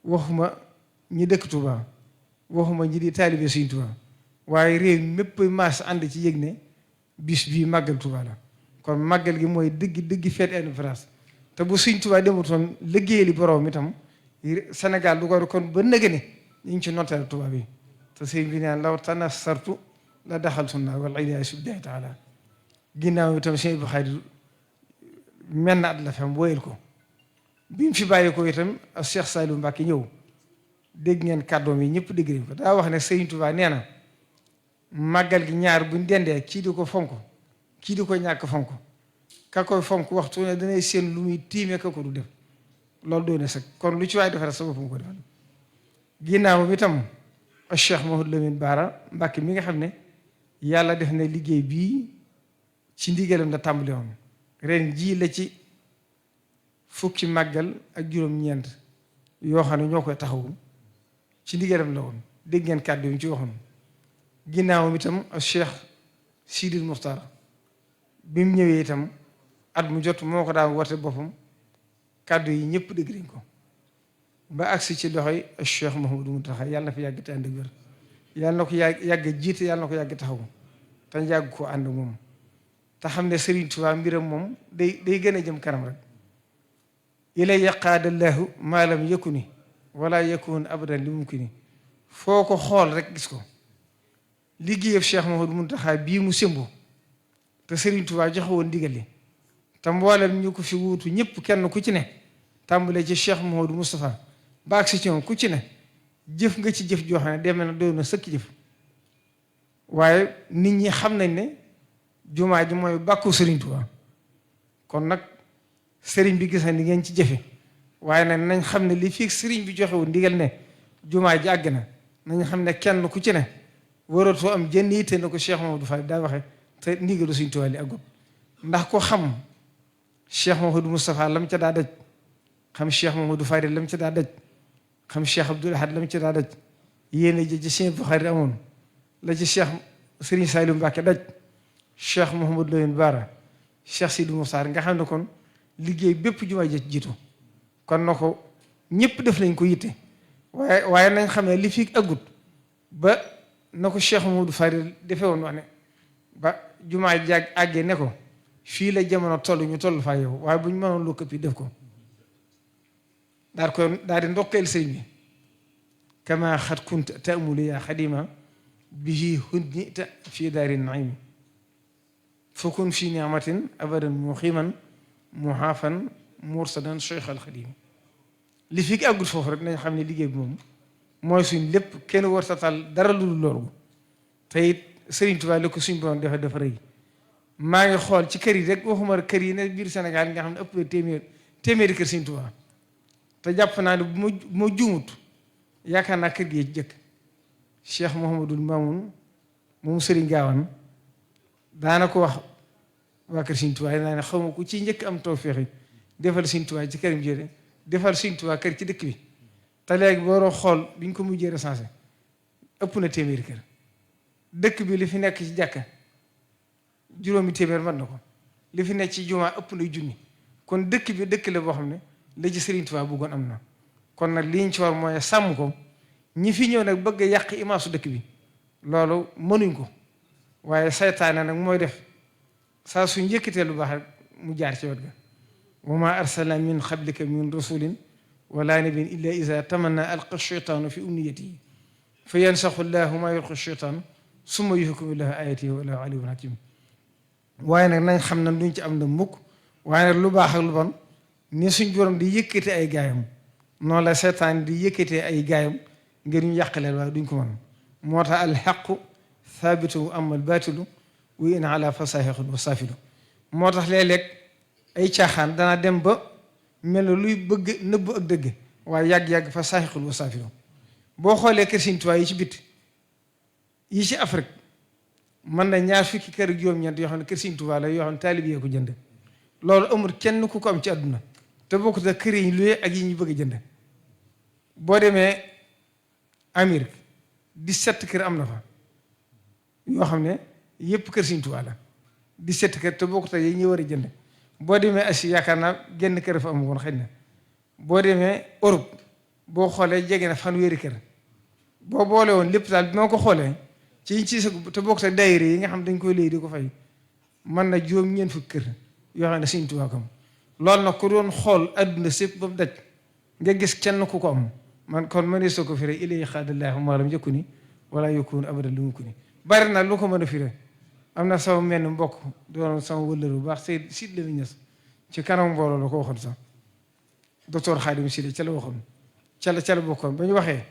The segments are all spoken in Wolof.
waxuma ñi dëkk Touba waxuma ñi di taalibe Sëriñ Touba waaye réew mépp maas ànd ci yëg ne bis bii màggal Touba la kon màggal gi mooy dëgg fête indépendance te bu Sëriñ Touba demutoon liggéeyali borom itam Sénégal du ko kon ba nëgë ne ñu ngi ci notteel Touba bi te sëñ bi naan law tanassartu la daxaltu naar wal iyaazu billaahi taala ginnaaw itam sëñ Abdou Khadre menn at la fam woyal ko bi mu fi bàyyi ko itam Cheikh Saliou Mbacké ñëw dégg ngeen kàddoom yi ñëpp dégg nañ ko daa wax ne Sëriñ Touba nee na màggal gi ñaar buñ dendee kii di ko fonk kii di ko ñàkk fonk ka koy fonk waxtu ne danay seen lu muy tiimee ka ko du def loolu doy na sax kon lu ci waay defal sa bopp nga ko defal ginnaaw bi itam Cheikh Mouhamadou Lamine Bara Mbacké mi nga xam ne yàlla def na liggéey bii ci ndigalam la tàmbali woon ren jii la ci fukki màggal ak juróom-ñeent yoo xam ne ñoo koy taxawu ci ndigalam la woon dégg ngeen kàddu yi mu ci waxoon ginnaawam itam Cheikh Sidil Muxtaar bi mu ñëwee itam at mu jot moo ko daan woote boppam kàddu yi ñëpp dégg nañ ko ba agsi ci loxoy Cheikh Mouhamadou Mountakha yàlla na fi yàgg te ànd ak wér yàlla na ko yàgg jiite yàlla na ko yàgg taxawu te yàgg koo ànd moom te xam ne Serigne Touba mbiram moom day gën a jëm kanam rek ilay yaqaadallahu maa lam yakuni wala yakun abadan li mumkini foo ko xool rek gis ko liggéeyam Cheikh Mouhamadou Mountakha bii mu sëmbu te Serigne Touba joxe woon ndigal li te mboolem ñu ko fi wuutu ñëpp kenn ku ci ne tàmbalee ci Cheikh Mouhamadou Moustapha ba agsi ci moom ku ci ne jëf nga ci jëf joo xam ne demee na doy na sëkk jëf waaye nit ñi xam nañ ne jumaa ji mooy bàkku Serigne Touba kon nag Serigne bi gis na ni ngeen ci jëfe waaye nag nañ xam ne li fii Serigne bi joxewu ndigal ne jumaa ji àgg na nañ xam ne kenn ku ci ne waratoo am jënn yitte na ko Cheikh Mouhamadou Fall daa waxe te ndigalu Serigne Touba li àggut ndax ko xam Cheikh Mouhamadou Moustapha lam ca daa daj xam Cheikh Mouhamadou Fadil lam ca daa daj xam Cheikh Abdoul Ahad lam ca daa daj yéen ji ci Cheikh Bukhari amoon la ci Cheikh Serigne Saliou Mbacké daj Cheikh Mouhamadou Lamine Bara Cheikh Sidou Moukhtar nga xam ne kon liggéey bépp jumaa ji jiitu kon na ko ñëpp def nañ ko yitte waaye nañ xam ne li fi aggut ba na ko Cheikh Mouhamadou Fadil defee woon wax ne ba jumaa ji àggee ne ko fii la jamono toll ñu toll faa yow waaye bu ñu mënoon lu këpp yi def ko daal di ndokkeel sëñ bi kama xat kunta taamulu yaa xadima bihi hunnita fii daari naimi fakun fi niamatin abadan muximan muhaafan mursadan cheikh alxadim li fi àggut foofu rek nañ xam ne liggéey bi moom mooy suñ lépp kenn war tatal dara lu loolu te it Sëriñ Tuubaa la ko suñ borom dafa rëy maa ngi xool ci kër yi rek waxuma kër yi ne biir Sénégal yi nga xam ne ëpp téeméeri kër Sëriñ Tuubaa te jàpp naa ne bu ma juumut yaakaar naa kër gi jëkk Cheikh Mouhamadul Mamoun moom Sëriñ Gaawan daana ko wax waa kër Sëriñ Tuubaa naa ne xaw ma ku ci njëkk am tawfeex defal Sëriñ Tuubaa ci këram jëre defal Sëriñ Tuubaa kër ci dëkk bi te léegi booroo xool biñ ko mujjee recensé ëpp na téeméeri kër dëkk bi li fi nekk ci jàkka juróomi téeméer mën na ko li fi nekk ci jumaa ëpp na junni kon dëkk bi dëkk la boo xam ne la ci Sëriñ Tuubaa bëggoon am na kon nag li ñu ci war mooy sàmm ko ñi fi ñëw nag bëgg a yàq imaasu dëkk bi loolu mënuñ ko waaye saytaane nag mooy def saa su njëkkatee lu baax rek mu jaar ci wet ga wa ma arsalna min qablika min rasulin wala nabiyyin illa iza tamanna alqa shaytaanu fi umniyatihi fa yansaxu llahu ma yulqi shaytaan summa yuhkimu llahu ayatihi wa lahu aliyyun hakim waaye nag nañ xam ne duñ ci am na mukk waaye nag lu baax ak lu bon ni suñ borom di yëkkate ay gaayam noonu la seetaan di yëkkatee ay gaayam ngir ñu yàqaleel waaye duñ ko mën moo tax alxaqu thaabitu amma albaatilu wa in ala fasahiqun wa saafilu moo tax léeg-léeg ay caaxaan danaa dem ba mel na luy bëgg nëbbu ak dëgg waaye yàgg-yàgg fasahiqun wa saafilu boo xoolee kër Sëriñ Tuubaa yi ci bit yi ci Afrique mën na ñaar fukki kër ak juróom-ñeent yoo xam ne kër Sëriñ Tuubaa la yoo xam ne taalib yee ko jënd loolu amul kenn ku ko am ci àdduna te bokkut ak kër yi luye ak yi ñu bëgg a jënd boo demee Amérique 17 kër am na fa yoo xam ne yëpp kër Sëriñ Tuubaa la 17 kër te bokkut ak yi ñu war a jënd boo demee Asie yaakaar naa genn kër fa am woon xëy na boo demee Europe boo xoolee jege na fanweeri kër boo boole woon lépp daal bi ma ko xoolee ci sa te bokk sa daayira yi nga xam dañ koy léegi di ko fay mën na juróom-ñeent fukki kër yoo xam ne Sëriñ Tuubaa ko am loolu nag ku doon xool adduna sépp ba mu daj nga gis kenn ku ko am man kon mënee soo ko firee ilay xaadallaahu maa lam yakun ni wala yakun abadan lu mu ko ni bari na lu ko mën a firee am na sama menn mbokk doon sama wëllër bu baax Seydou Sidy Lamine Niass ci kanam mbooloo la ko waxoon sax docteur Khadim Sylla ca la waxoon ca la bokkoon ba ñu waxee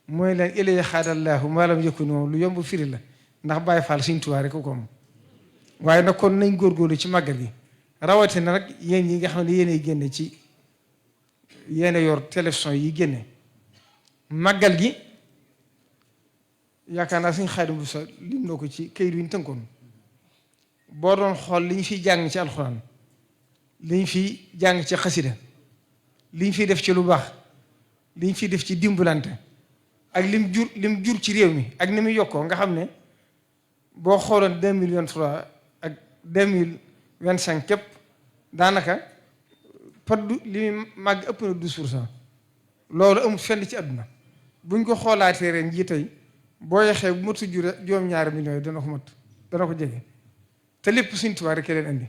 mooy leen ilay xaadallaahu maa lam yakun moom lu yomb firi la ndax Baay Faal Sëriñ Tuubaa rek ko am waaye nag kon nañ góorgóorlu ci màggal gi rawatina nag yéen ñi nga xam ne yéenay génne ci yéen yor télévision yi génne màggal gi yaakaar naa suñ Xaadim bu sa lim na ko ci kayit wi ñu tënkoon boo doon xool li ñu fiy jàng ci alxuraan li ñu fiy jàng ci xasida li ñu fiy def ci lu baax li ñu fiy def ci dimbalante ak lim jur ci réew mi ak ni muy yokkoo nga xam ne boo xooloon 2023 ak 2025 képp daanaka li muy màgg ëpp na 12%. loolu amul fenn ci àdduna buñ ko xoolaatee ren jii tey boo yexee bu matu juróom-ñaari millions yi dana ko jege te lépp Sëriñ Tuubaa rek leen indi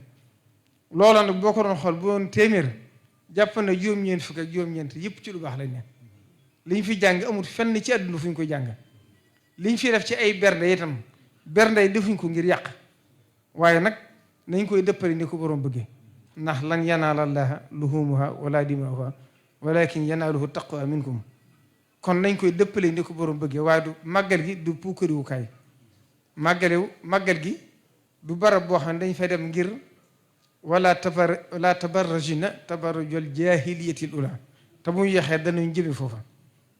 loolu nag boo ko doon xool bu doon téeméer jàpp na juróom-ñeent fukk ak juróom-ñeent yëpp ci lu baax lañ ne li ñu fi jàng amul fenn ci àdduna fu ñu koy jàng li ñu fi def ci ay bernde itam bernde yi defuñ ko ngir yàq waaye nag nañ koy dëppale ni ko borom bëggee ndax lan yanaala llaaha luhuumuhaa wala dimaa'uhaa walakin yanaaluhu taqwa minkum kon nañ koy dëppale ni ko borom bëggee waaye du màggal gi du puukariwukaay màggal gi du barab boo xam ne dañ fay dem ngir wala tabarrajina tabarrujal jaahiliyatil ula te bu ñu yaxee danañ jëme foofa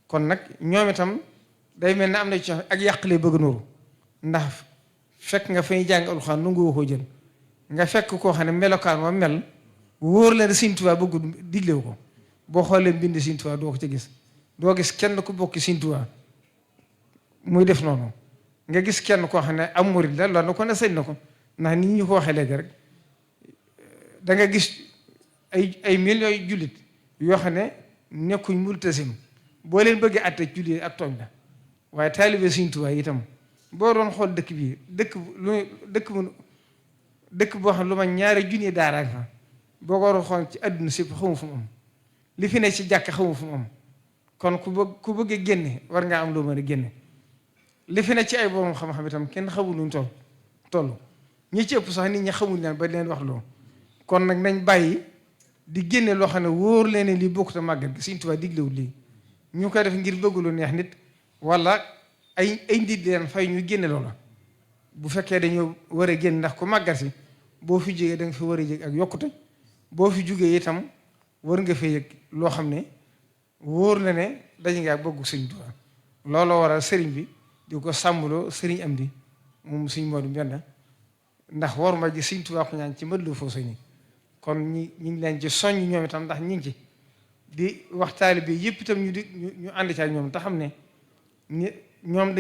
kon nag ñoom itam day mel ne am na ci ak yàqale bëgg nooru ndax fekk nga fay jàng alxuraan nu nga ko jël nga fekk koo xam ne melokaan ma mel wóor la ne Sëriñ Tuubaa bëggu diglewu ko boo xoolee mbind Sëriñ Tuubaa doo ko ci gis doo gis kenn ku bokk Sëriñ Tuubaa muy def noonu nga gis kenn koo xam ne am murid la loolu na ko ne sañ na ko ndax nit ñu ko waxee léegi rek da nga gis ay millions yu jullit yoo xam ne nekkuñ multasim boo leen bëggee àtte jullit ak tooñ la waaye taalibe Sëriñ Tuubaa itam boo doon xool dëkk bii dëkk boo xam lu ma ñaari junni daara ak fa boo ko doon xool ci àdduna si xamu fu mu am li fi ne ci jàkk xamu fu mu am kon ku bëggee génne war ngaa am loo mën a génne li fi ne ci ay borom xam-xam itam kenn xamul nuñ toll ñi ci ëpp sax nit ñi xamul leen ba leen wax loo kon nag nañ bàyyi di génne loo xam ne wóor leen ne lii bokkut a màggal gi Sëriñ Tuubaa diglewul lii ñu koy def ngir bëgg lu neex nit wala ay nit leen fay ñu génne loola bu fekkee dañoo war a génn ndax ku màggal si boo fi jógee da nga fi war a yëg ak yokkute boo fi jógee itam war nga fa yëg loo xam ne wóor na ne dañu ngaa bëggu Sëriñ Tuubaa looloo waral sëriñ bi di ko sàmmloo sëriñ Amdi moom Sëriñ Moodu Mbenda ndax war ma ji Sëriñ Tuubaa ko ñaan ci mbëllu foo ni kon ñu ngi leen ci soññ ñoom itam ndax ñu ngi ci di wax taalibe bi yëpp itam ñu ànd ci ak ñoom te xam ne ñoom